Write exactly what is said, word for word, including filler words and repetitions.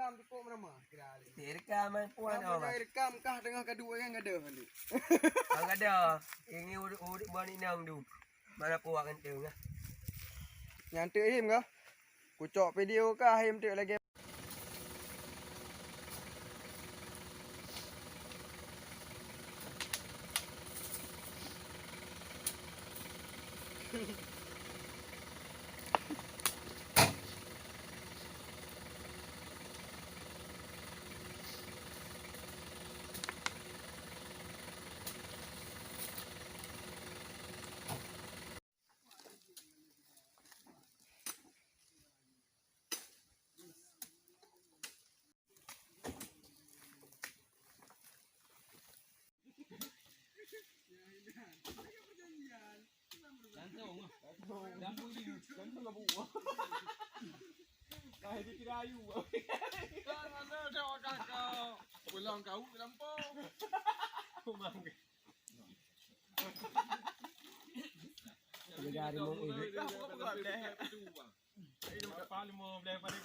Rekam tu kok meurama, kira. Direkam, man puan. Rekam, oh, Mas. Rekam kah tengah kadu kan gadoh nanti. Kan gadoh. Ini urut-urut buat ni nang tu. Mana puak ngan teuh, ah. Nyan teuk him kah? Kucok video kah him teuk lagèe. Pulang kau ke lampau. Jaga harimau ini. Apa lima belas pada